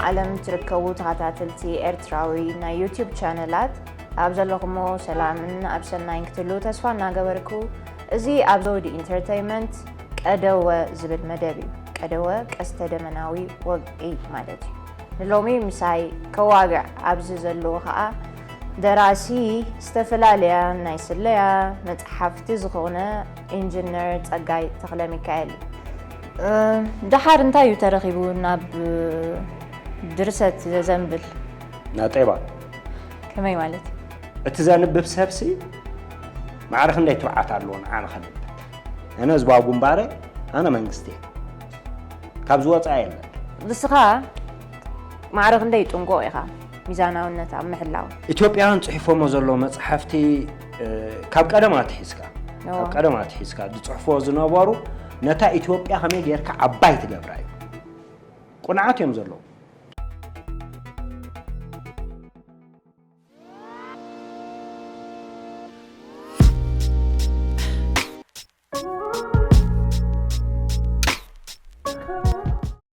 ዓለም ትርከቡ ተኸታተልቲ ኤርትራዊ ናይ ዩቲዩብ ቻነላት፣ ኣብ ዘለኹሞ ሰላምን ኣብ ሰናይን ክትህልዉ ተስፋ እናገበርኩ፣ እዚ ኣብ ዘውዲ ኢንተርተይመንት ቀደወ ዝብል መደብ እዩ። ቀደወ ቀስተ ደመናዊ ወግዒ ማለት እዩ። ንሎሚ ምሳይ ከዋግዕ ኣብዚ ዘለዎ ኸኣ ደራሲ ዝተፈላለያ ናይ ስለያ መጽሓፍቲ ዝኾነ ኢንጂነር ጸጋይ ተኽለ ሚካኤል እዩ። እ፣ ደሓር እንታይ እዩ ተረኺቡ ናብ ድርሰት ዘዘንብል? ናጤባ ከመይ ማለት? እቲ ዘንብብ ሰብሲ ማዕረ ክንደይ ትብዓት ኣለዎ ንዓ ንኸንብብ? ኣነ ህዝባዊ ግንባረ፣ ኣነ መንግስቲ እየ። ካብ ዝወፃ የለን። ንስኻ ማዕረ ክንደይ ጥንቁቕ ኢኻ ሚዛናውነት ኣብ ምሕላው? ኢትዮጵያውያን ፅሒፎሞ ዘለዉ መፅሓፍቲ እ፣ ካብ ቀደም ኣትሒዝካ እዎ። ካብ ቀደም ኣትሒዝካ ዝፅሕፎ ዝነበሩ ነታ ኢትዮጵያ ከመይ ጌርካ ዓባይ ትገብራ እዩ። ቁንዓት እዮም ዘለዉ።